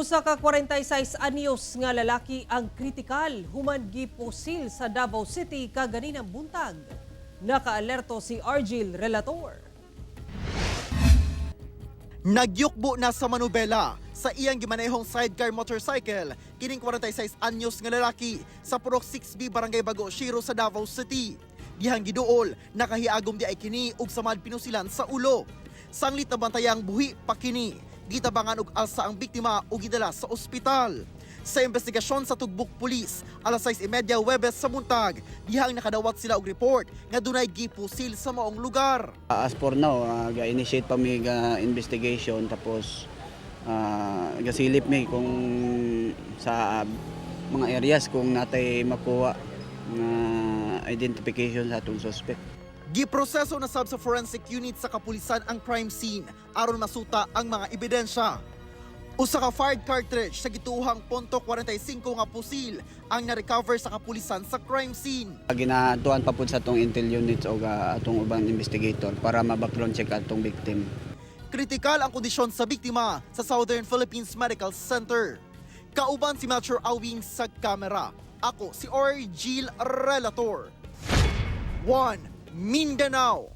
Usa ka 46 anyos nga lalaki ang kritikal human gipusil sa Davao City kaganinang buntag. Nakaalerto si Argil Relator. Nagyukbo na sa manubela sa iyang gimanehong sidecar motorcycle kining 46 anyos nga lalaki sa Purok 6B, Barangay Bago Shiro sa Davao City. Dihang giduol, nakahiagom di ay kini og samad pinusilan sa ulo. Sanglit na bantayang buhi pa kini. Gitabangan og alsa ang biktima ug gidala sa ospital. Sa investigasyon sa Tugbok Police, alas 6:30 Webes sa buntag, dihang nakadawat sila og report nga dunay gipusil sa maong lugar. As for now, ga-initiate pa mi ga investigation, tapos gasilip mi kung sa mga areas kung natay makuha nga identification sa atong suspect. Giproseso na sab sa forensic unit sa kapulisan ang crime scene aron masuta ang mga ebidensya. Usa ka fired cartridge sa gituohang .45 nga pusil ang na-recover sa kapulisan sa crime scene. Ginatuan pa pud sa atong intel units o atong ubang investigator para ma-background check atong victim. Kritikal ang kondisyon sa biktima sa Southern Philippines Medical Center. Kauban si Melchor Awing sa kamera. Ako si Orgil Relator. 1 Mindanao.